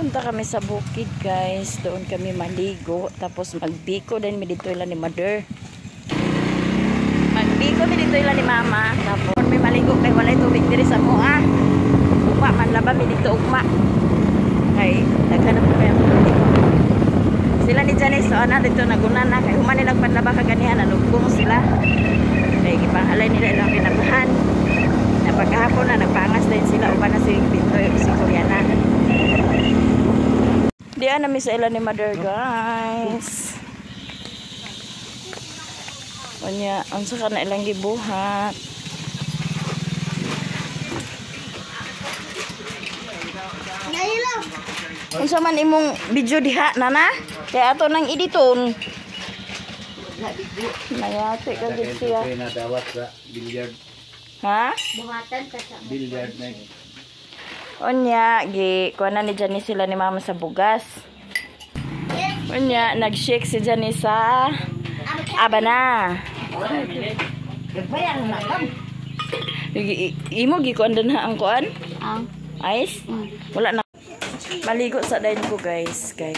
Punta kami sa bukid, guys. Doon kami maligo. Tapos magbiko din mi dito ila ni Mother. Magbiko mi dito ila ni Mama. Tapos may maligo kay walay tubig diri sa mua. Ugma man laba mi dito ugma. Kay daghan na po kay ang tubig. Sila ni Janice so ana dito naguna na kay human nilang panlaba kaganihan nalugkong sila. Kay gipanghalay nila ilang pinabahan. Napagkahapon na nagpangas din sila uban na si Bintoy si Koreana. Diyan namin sa ilan ni Mother, guys. Unya, unsa ka na ilang gibuhat. Unsa man imong video diha, Nana? Kaya ato nang editon. Nayati ka gid siya. Ha? Billiard na. Unya, gi kuha na ni Janice sila ni Mama sa bugas. Unya, nag-shake si Janice sa abana. Imo gi kuan din ha ang kuan? Ice? Wala na. Maligo sa dayon ko, guys, kay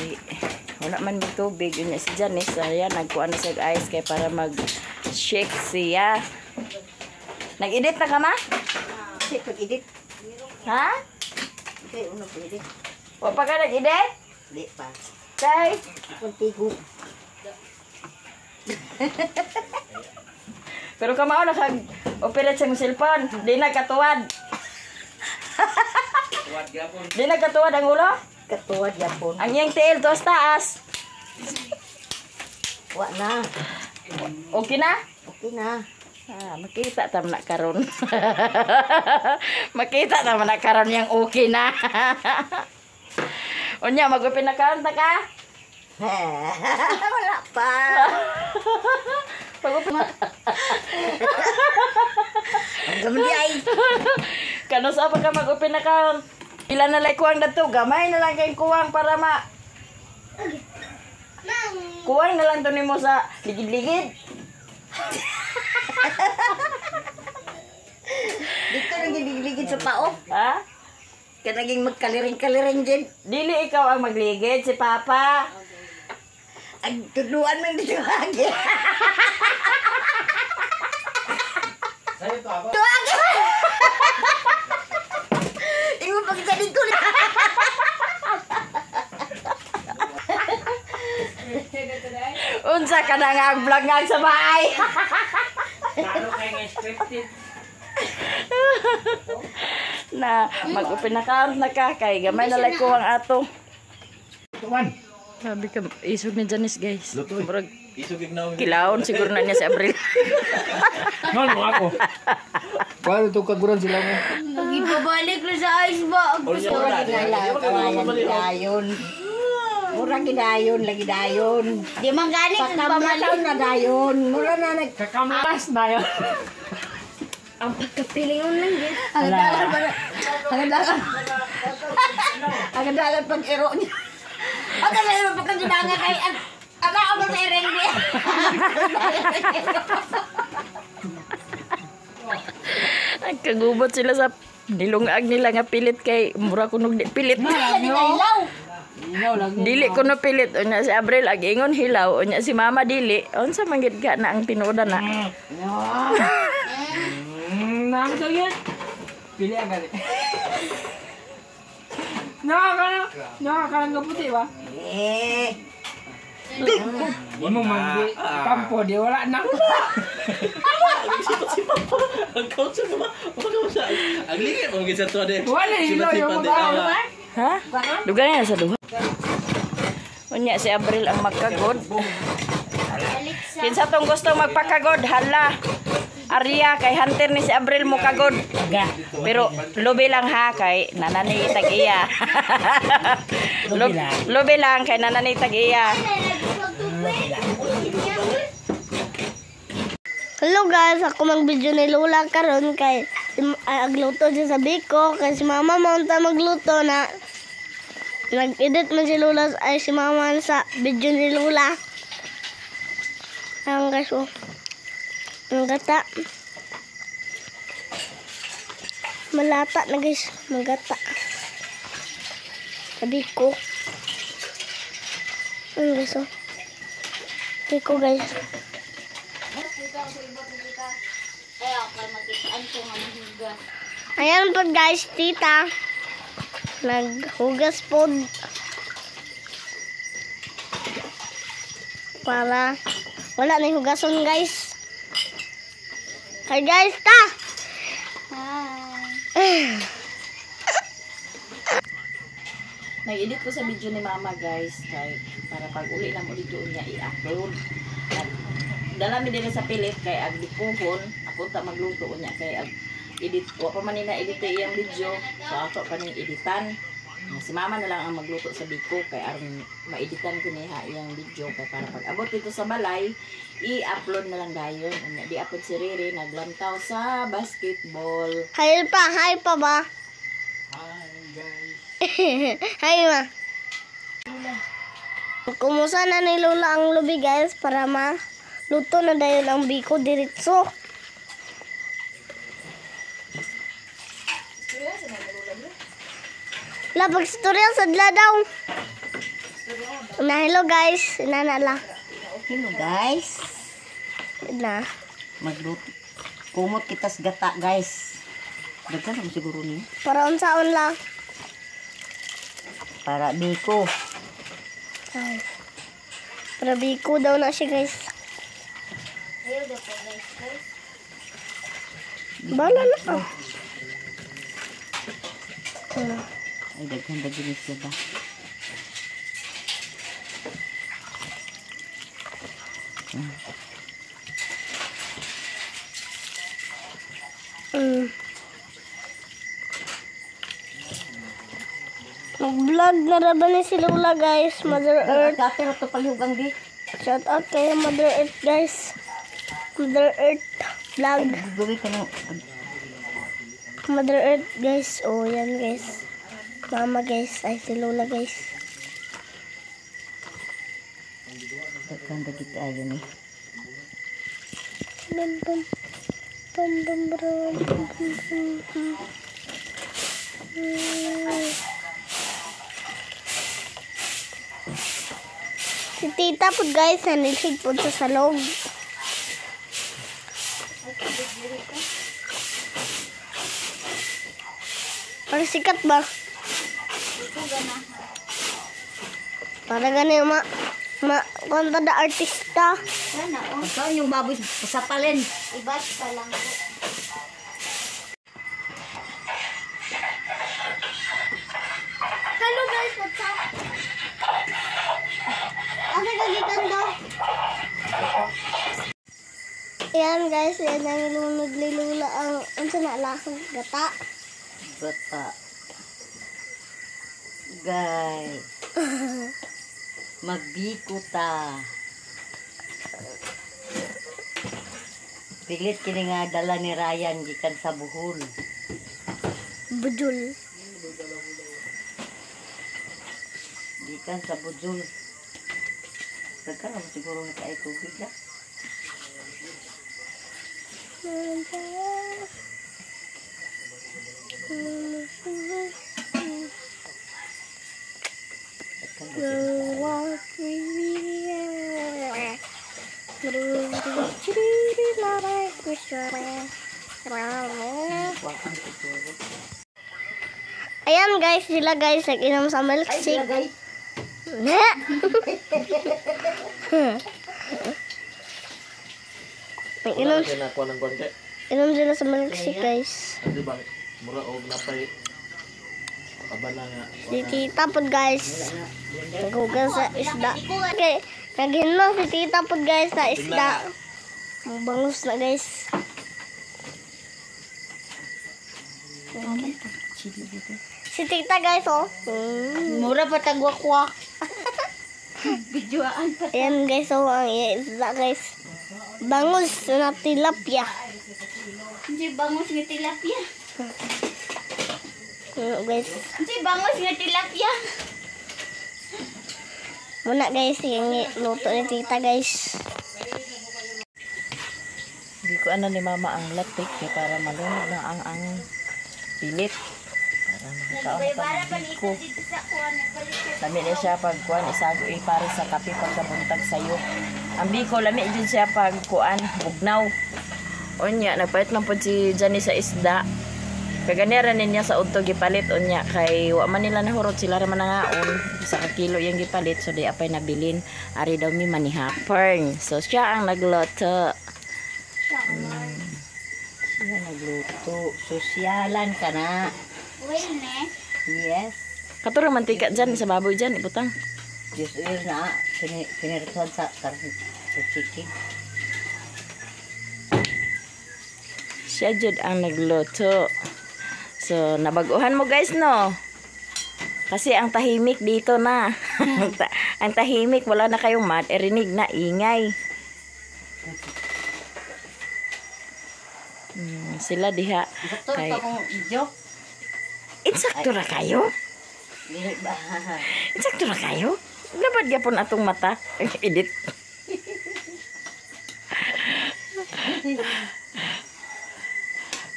wala man may tubig. Unya si Janice, ayan, nagkuan na siya ice kay para mag-shake siya. Nag-edit na ka, ma? Pag-edit. Ha? Okay, uno pwede. Wa pa ka nag-edit? Di pa. Kay? Kuntigo. Pero kamao na kag operate sa imong cellphone. Di nagkatuwad. Di nagkatuwad ang ulo? Katuwad yapon. Ang iyang tiil tuas taas. Wa na. Okay na? Okay na. Ah, makita tam na karon. Makita tam na karon yang okay na. Unya mag-open account na ka? Wala pa. Pag-open. Ang gamli ay. Kano sa pa ka mag-open account? Pila na lang kuwang dato, gamay na lang kay kuwang para ma kuwang na lang to nimo sa ligid-ligid. Dito nang giligid sa pao. Ha? Kaya naging magkaliring-kaliring din. Dili ikaw ang magligid, si Papa. Ang tuduan man dito agi. Sa'yo to ako. Tuagi! Ingon pag sa dito. Unsa ka na nga ang vlog nga sa bahay. Lalo kayo nga scripted. Na mag-open account na ka kay gamay na lang ko ang ato. Tuwan. Sabi ka isog ni Janice, guys. Murag Isog ignaw. kilawon siguro na niya si Abril. Non mo ako. Paano itong kaguran sila mo? Nagipabalik na sa ice bag. Mura ginayon. Mura ginayon, lagi dayon. Di man gani Pakamlakaw na dayon. Mura na nag... Kakamlas na yun. Ang pagkapilingon lang gid. Ang dalan pa. Ang dalan. Ang dalan pag-ero niya. Ang dalan pagkaginanga kay ang ako ba sa ereng niya. Ang kagubot sila sa nilungag nila nga pilit kay mura kunog di pilit. Dili kuno pilit unya si Abril ag ingon hilaw unya si Mama dili. Unsa man gid ka na ang tinuodan na. Nang to yun. Pili ang gani. Nakaka nga puti ba? Eh. Imo man di kampo di wala na. Ang coach sa ba? Wala siya. Ang ligid mo gid sa tuwa de. Wala hilaw yung mga. Ha? Dugan na sa duha. Unya si Abril ang magkagod. Kinsa tong gusto magpakagod, hala. Arya kay hunter ni si Abril mo kagod. Pero lubi lang ha kay nanani tag iya. Lubi lang kay nanani tag iya. Hello guys, ako mag-video ni Lola karon kay agluto siya sa biko kay si Mama maunta magluto na nag-edit man si Lola ay si Mama sa video ni Lola. Ang guys, oh. Ang gata. Malata na guys, magata. Sa biko. Ayun guys, oh. Biko guys. Ayan po guys, tita. Naghugas po. Para wala na yung hugason guys. Hi guys, ta! Hi! Nag-edit ko sa video ni Mama guys kay para pag uli na mo dito niya i-upload. Dala mi diri sa pilit kay ag dikuhon ako ta magluto unya kay ag edit wa pa man ni na edit iyang video, so ako pa ning editan. Si Mama na lang ang magluto sa biko kay aron maeditan ko niya iyang video kay para pag abot dito sa balay i-upload na lang dayon. Unya di upload si Riri naglantaw sa basketball. Hi pa ba? Hi guys. Hi ma. Kumusa na ni Lola ang lubi guys para maluto na dayon ang biko diretso. La pagstorya sa dla daw. Na hello guys, nana la. Hello guys. Na. Magluto. Kumot kita sa gata guys. Daghan mo siguro ni. Para unsaon la. Para biko. Ay. Para biko daw na siya guys. Bala na. Ay, daghan daghan siya ba? Mag-vlog na ra ba ni si Lola guys, Mother Earth. Dati ito palihog di. Shout out kay Mother Earth guys. Mother Earth vlog. Gawin ka ng Mother Earth guys. Oh, yan guys. Mama guys. Ay, si Lola guys. Daghan dagit ayo ni. Bam bam. Bam bam bam bam bam bam. Si tita po guys, nanilhig po sa salog. Para sikat ba? Para gani ma konta da artista. Saan yung baboy sa palen? Ibash pa lang po. Hello guys, what's up? Asa kagitan daw? Ayan guys, yan ang ilunod ni Lola ang unsa na lasang gata. Gata. Guys. Magbiko ta. Pilit kini nga dala ni Ryan gikan sa Bohol. Bujul. Gikan sa Bujul. Daghan mo siguro nga kay tubig ah. Ayan guys, sila guys, nag-inom sa milkshake. Ay, guys. Nag-inom Kinakuha ng konti. inom sila sa milkshake guys. Di ba? Mura og napay abala nga. Si tita po guys. Naghugas sa isda. Okay, naghinlo si tita po guys sa isda. Bangus na guys. Si tita guys oh. Mura pa tagwakwak. Videoan pa. Ayan guys oh, ang isda guys. Bangus na tilapia. Hindi bangus nga tilapia. Guys. Hindi bangus nga tilapia. Muna guys, yung luto ni tita guys. Hindi ko ano ni mama ang latik kay para malunod na ang pilit. Makakaon pa biko. Lami na siya pag kuan isago pare sa kape pagkabuntag sayo. Ang biko lami jud siya pag kuan bugnaw. Unya nagpalit man pud si Janice sa isda. Kaganira niya sa udto gipalit unya kay wa man nila nahurot, sila ra man nangaon. Isa ka kilo yang gipalit, so di apay nabilin. Ari daw mi manihapern. So siya ang nagluto. Siya nagluto. Sosyalan ka na. Well, ne? Yes. Katura mantika dyan sa baboy dyan ibutang. Diyos oil na. Pinirituan sa karne sa chicken. Siya jud ang nagluto. So, nabaguhan mo guys, no? Kasi ang tahimik dito na. Ang tahimik, wala na kayong marinig na ingay. Sila diha. Sakto Kay, na akong video. insakto ra kayo? Dili ba? Insakto ra kayo? Dapat gyapon atong mata. Edit.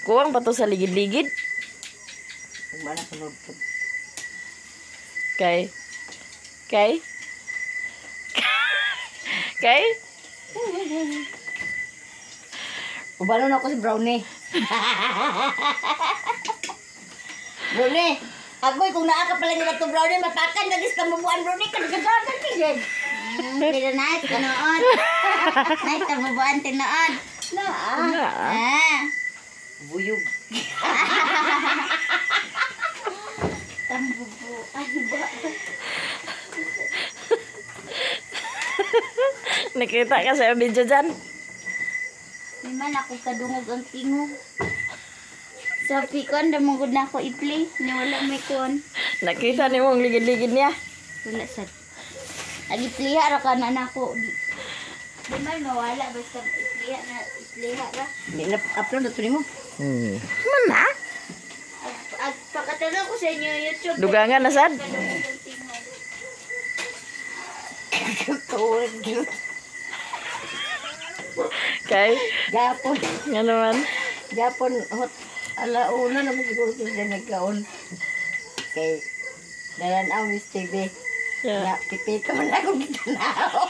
Kuwang pa to sa ligid-ligid. Ugma na sunod. Kay. Kay. Kay. Ubalon ako si Brownie. Brownie, agoy kung naa ka pala nila to Brownie, mapakan na ka mabuan Brownie, kadagadagan tigid. Pero na, tinuod. Nay, tabubuan tinuod. Naa. Ah, Buyog. tambubuan ba? Nakita ka sa video dyan. Di man ako kadungog ang tingog. Sa pikon, damugod na ako i-play. Ni wala may kon. Nakita ni mong ligid-ligid niya. Wala sa. Ag-i-play ra ka na nako. Di man mawala basta i-play na i-play ra. Di na upload na to nimo. Man na. Ag pakatanaw ko sa inyo YouTube. Dugangan na sad. Kadungog ang tingog. Tuwag. Kay. Gapon. Nga naman. Gapon hot alauna na mo siguro to siya nagkaon. Kay nalan-aw Miss TV. Yeah. Na pipito man akong gitanaw.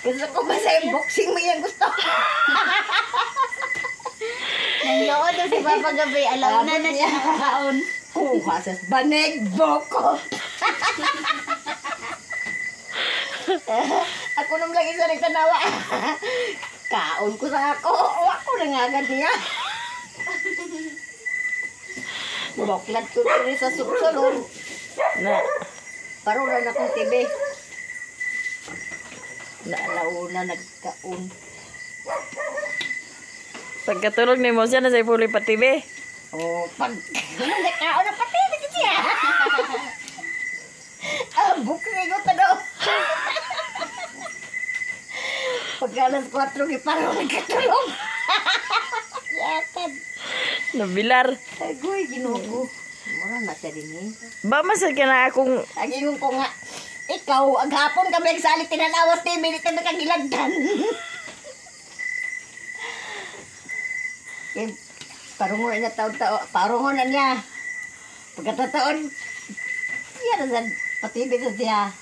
Gusto ko ba sa boxing mo yung gusto? Nangyoo daw si Papa gabi, alauna na siya nakakaon. Kuha sa banig boko. Ako nung lang isa nagtanawa. Kaon ko sa ako. O ako nangagad niya. Boklat ko rin sa suksalon. Na. Parura na akong TV. Na alauna nagkaon. Pagkatulog ni mo siya na sa ipuli pa TV. Oh, pag nagkaon na pati na siya. Ah, bukli ko tanaw. Pagka alas 4, giparo nagkatulog. Yatad. Nabilar. Agoy, Ginoo. Mura na siya din eh. Ba masad ka na akong Ang ingon ko nga, ikaw, ang hapon kami nagsalit tinanawas ni Emily kami kagilagdan. Eh, parungon na niya taon-tao, parungon na niya. Pagkatataon, yan na sa patibig na siya.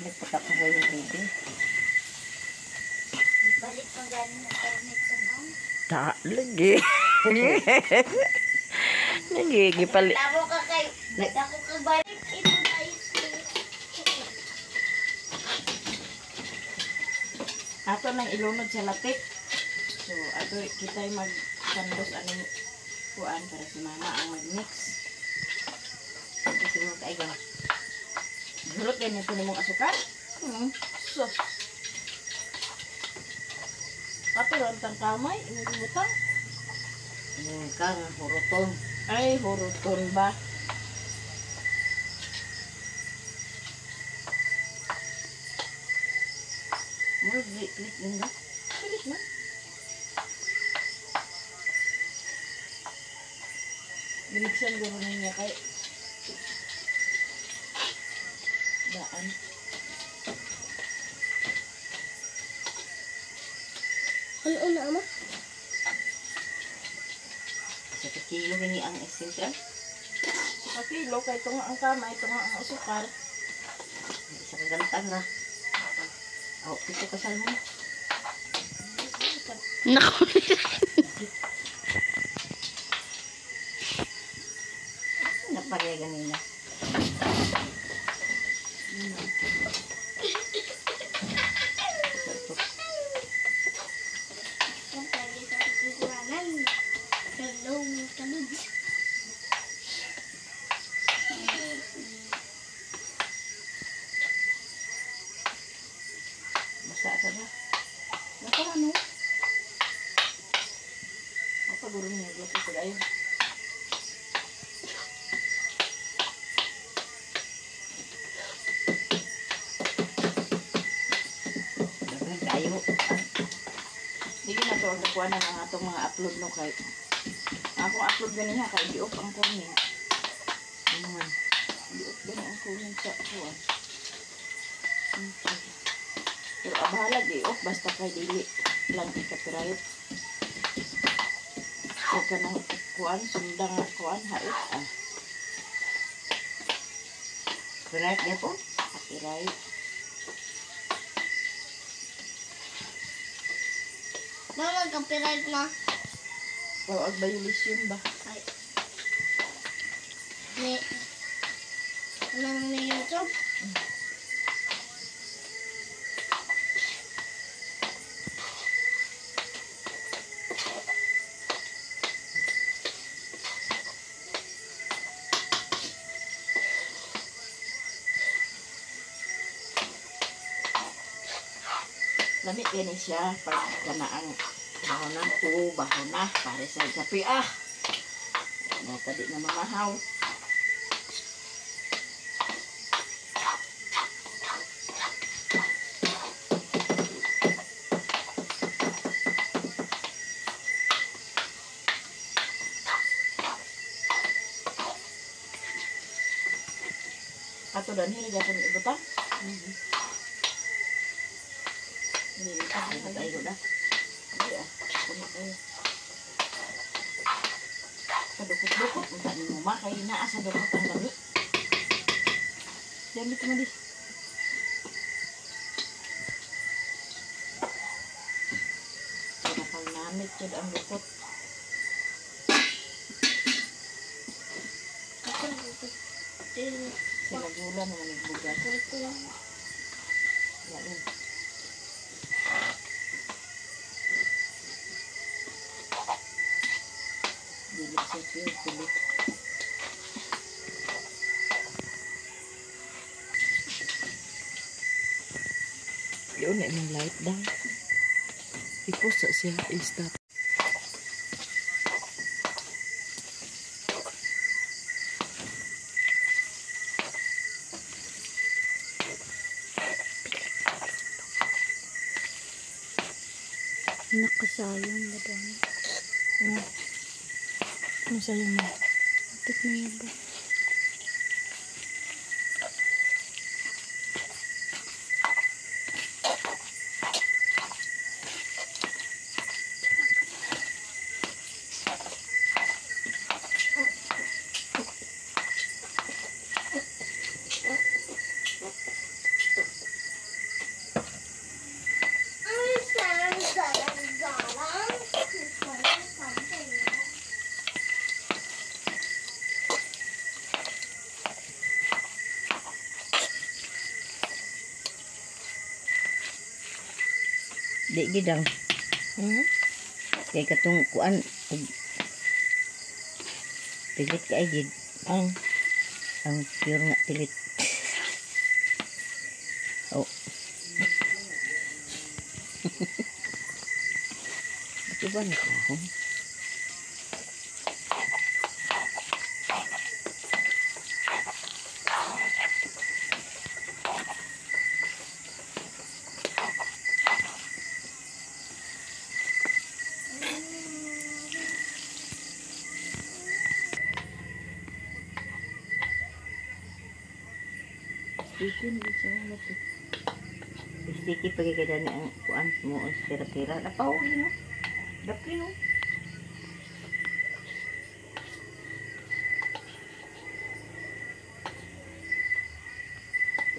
Nagpatapos na yung TV. Balik pang ganin na permit sa nong. Ta, lagi. Lagi, gipali. Labo ka kay, dako ka balik ito na Ato nang ilunod sa latik. So, ato kita'y magsandos anong kuan para si mama ang mag-mix. Kasi mo kayo. Gulot ganyan po nimong asukar. Sus. Ato ron tang kamay, imong butang. Yung kang huruton. Ay, huruton ba? Murag click yun ba? Bilis man. Biligsan guro niya kay daan. Ano una, ama? Kilo ni ang essential. Sa kilo kay tunga ang kamay, tunga ang asukar. Isa ka gantang ra. Oh, pito ka salmon. Naku. Napagay ganina. Basa sa ba? Naka ano? Mapaguro niya dito sa dayon. Daghan kayo. Dili na to ang nakuha na ang atong mga upload no kay. Ang akong upload ganiha kay di-off ang comment. Ano man? Di-off gani ang comment sa kuan. Okay. Pero abahala di-off basta kay dili lang i-copyright. O kanang kuan sundang nga kuan hait ah. Correct niya po? Copyright. Mama, copyright na. O ag violation ba? Ay. Ni, anong ni YouTube? Lami gani siya pag kanaang baho na to, baho na pare sa kape ah. Nata di na mamahaw. Ato dan hira gyapon ibutang. Hindi pa Ay, tayo na. Hindi ah. Puno kayo. Kadukot-dukot. Unta ni mo ma. Kay naa sa dukot ang lami. Dami ito mo di. Pinakang namit yun ang dukot. Sila gula naman nagbugat. Lain. Dili siya pure pilit. Yun na imong light down. I-post sa siya, i-stop. Nakasayang ba doon? Ano sa'yo mo? Bakit na yun ba? Di gidang. Kay katong kuan pilit kay gid. Ang pure nga pilit. Oh. Ito ba ni kahon? Sticky pag kay dani ang kuan mo ang tira-tira. Napahugi no. Dapli no.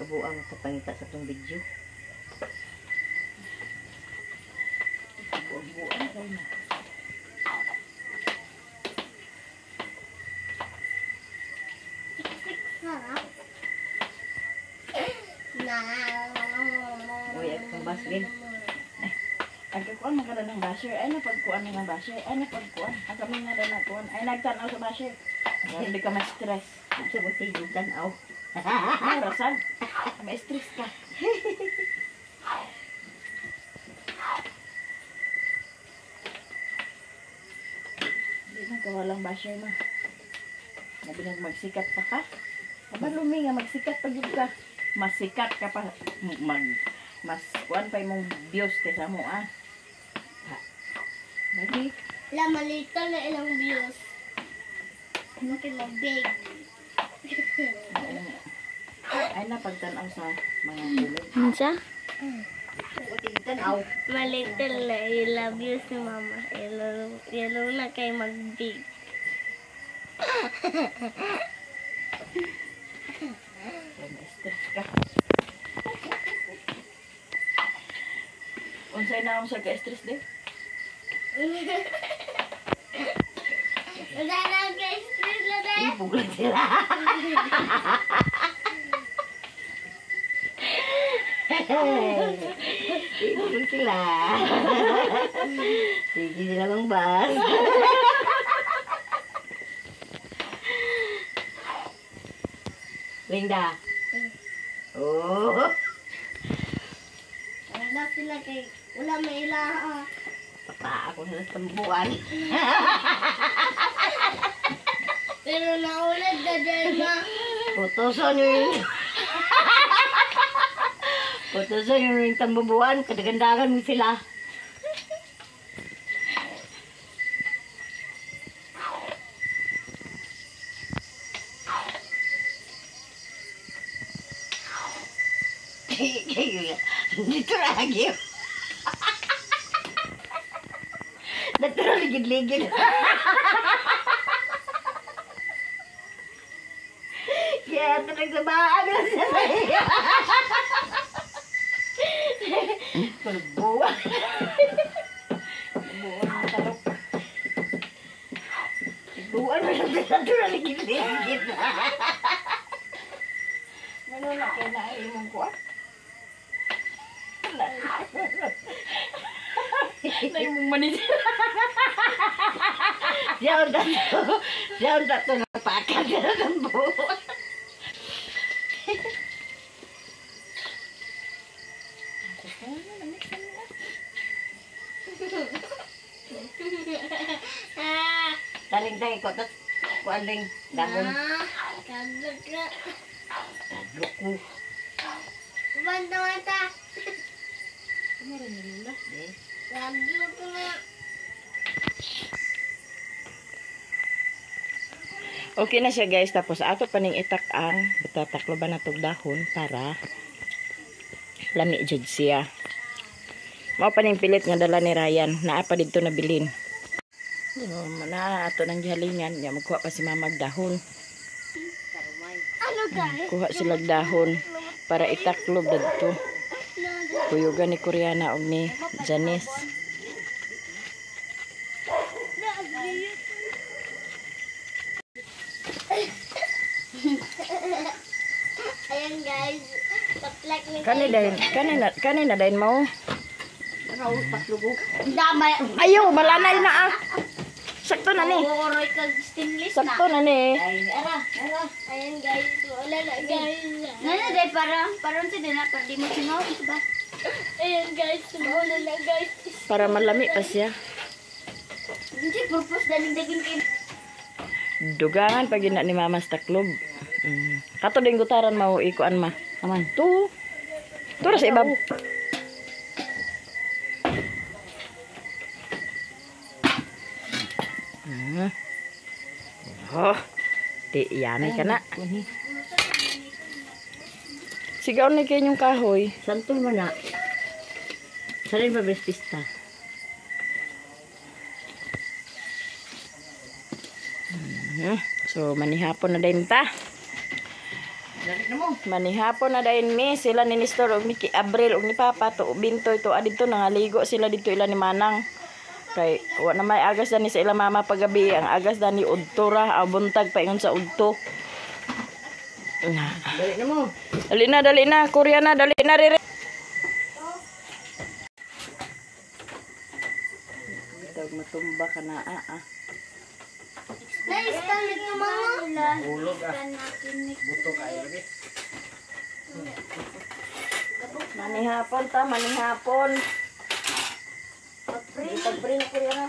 Kabuang sa pangita sa tong video. Buang-buang kayo na. Sarap. Na. Uy, akong baslin. Ang kakuan man kada ng basher. Ay napagkuan ng basher. Ay napagkuan. Ang kami nga na nagkuan. Ay nagtanaw sa basher. Hindi ka ma-stress. Sa buti yung tanaw. Ay, rasag. Ma-stress ka. Hindi na ka walang basher ma. Nabi nag magsikat pa ka. Aba lumi nga magsikat pa gyud ka. Masikat ka pa mag mas kuan pa imong views kaysa mo ah. Lagi. La malito na ilang views. Kaya big. Ay na pagtan-aw sa mga tulog. Unsa? Tanaw. Malito na ilang views ni mama. Yellow na kay mag-big. Ma-stress ka. Unsay na ang sa ka-stress de? Wala na ang ka-stress na dahil. Ibog lang sila. Ibog sila. Sige sila mang bas. Linda. Oh. Wala sila kay wala may ilaha. Papa, ako sa tambuan. Pero naulad na dyan ma. Putusan yun. Putusan yun yung tambubuan. Kadagandagan mo sila. Dito lagi. Natural ligid-ligid. Kaya ito nagsabaan na siya sa iya. Kulbuan. Buon ang talok. Buwan mo lang natural ligid-ligid. Ano na kay na imong kuan? Na imong manager. Siya ang tato. Siya ang tato na pakad ng buwan. Taling-taling ko. Tapos kuan ling dahon. Kadlok ka. Kadlok ko. Banta-banta. Ano rin nila? Kadlok na. Okay na siya guys, tapos ato pa ning itak ang tatakloban na tog dahon para lami jud siya. Mao pa ning pilit nga dala ni Ryan, naa pa didto nabilin. Na ato nang gihalingan, nya magkuha pa si mamag dahon. Ano guys? Kuha sila dahon para itaklob didto. Kuyugan ni Koreana og ni Janice. Ayan guys, taplak ni Kani na dahin mo. Damay. Ayo, balanay na ah. Sakto na ni. Oroy kag stainless na. Sakto na ni. Ay, ara, ara. Ayan guys, wala na guys. Nana day parang sa din na para di mo singaw ba? Ayan guys, wala na guys. Para malami pa siya. Hindi purpose daling daging kay Dugangan pag yun na ni Mama sa taklob. Kato din gutaran mao ikuan ma. Aman tu. Turo sa ibab. Oh. Di yummy ka na. Sigaw ni kayo yung kahoy. Santol mo na. Sa rin ba pista? So, manihapon na din ta. Manihapon na dayon mi sila ni Nestor og ni Abril og ni Papa to Bintoy to adito nangaligo sila dito ila ni Manang. Kay wa na may agas dani sa ila mama pagabi, ang agas dani udto ra, buntag paingon sa udto. Na. Dali na mo. Dali na, dali na, Korea na, dali na rere. Bitag matumba ka na ah. Na-install ito mama. Hulog ah. Buto kayo lagi. Manihapon ta, manihapon. Pag-pray na Korea na.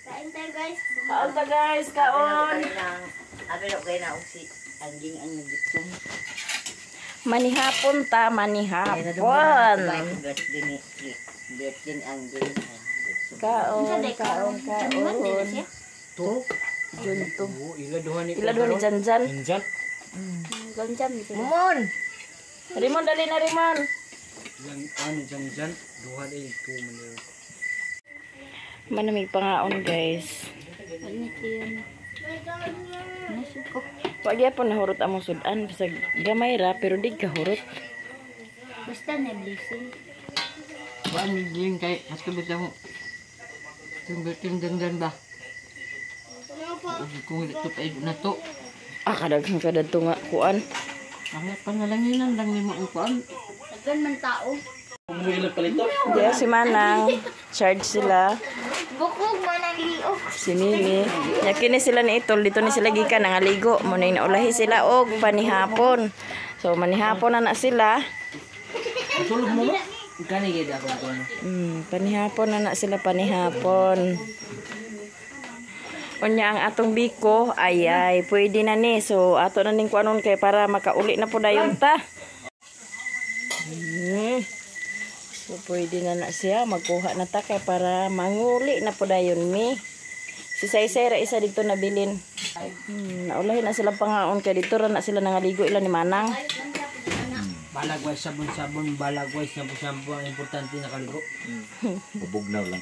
Kain tayo guys. Kaon ta guys, kaon. Abi na kay na og si angging ang nagitsom. Manihapon ta, manihapon. Birthday ni birthday ni angging. Kaon, kaon, kaon. To. Junto. Oo, ila duha ni. Ila duha ni Janjan. Janjan. Ganjam. Mumon. Rimon, dali na Rimon. Ilang ano Janjan? Duha dai to man. Manamig pangaon guys. Wag gyapon nahurot among sudan bisag gamay ra pero di ka hurot. Basta na blessing. Wa mi din kay mas kabit mo. Tung dandan ba? Kung ito pa na to. Ah, kadaghan ka dadto nga kuan. Ang panalanginan lang nimo ang kuan. Daghan man tao. Diya si Manang, charge sila. Bukog man ang liok. Si Mimi. Ya kini sila ni Itol, dito ni sila gikan nangaligo. Mo na inaulahi sila og panihapon. So manihapon na na sila. Tulog mo mo. Kani gid ako kuan. Panihapon na na sila panihapon. Unya ang atong biko, ay ay pwede na ni. So ato na ning kuanon kay para makauli na po dayon ta. So pwede na na siya magkuha na ta kay para manguli na po dayon mi. Si Saysay ra isa dito nabilin. Naulahin na sila pangaon kay dito ra na sila nangaligo ila ni Manang. Balagway sabon-sabon, balagway shampoo-shampoo, ang importante nakaligo. Bubugnaw lang.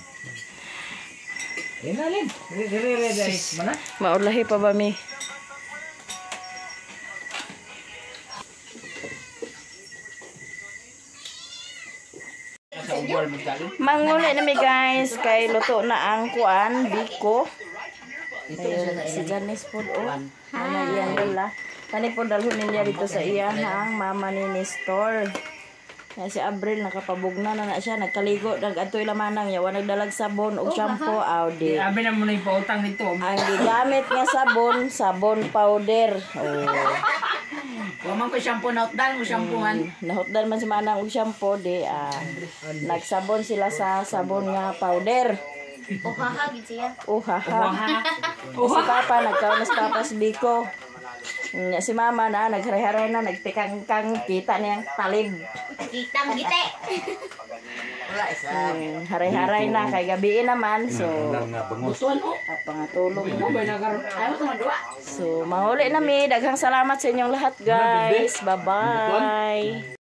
Re re re re mana? Maulahi pa ba mi? Manguli na mi guys kay luto na ang kuan biko. Ayun, si Janice po oh. Ano iyang lola. Kani po dalhon niya dito sa iyahang mama ni Nestor. Ya, si Abril nakapabugna na na siya nagkaligo nagadto ila manang yawa nagdalag sabon ug shampoo aw di. Abi na mo na ipautang nito. Ang gigamit nga sabon, sabon powder. Oh. Wa man ko shampoo na utdan mo shampoo man. Nahutdan man si manang og shampoo di nagsabon sila sa sabon nga powder. Uhaha gid siya. Uhaha. Si Papa nagkaon sa Papa's biko. Si Mama na nagharay-haray na nagtikangkang kita niyang talib. Kitang gite. Wala isa. Haray-haray na kay gabi naman so pangatulog na. So mahuli na mi, daghang salamat sa inyong lahat guys. Bye-bye.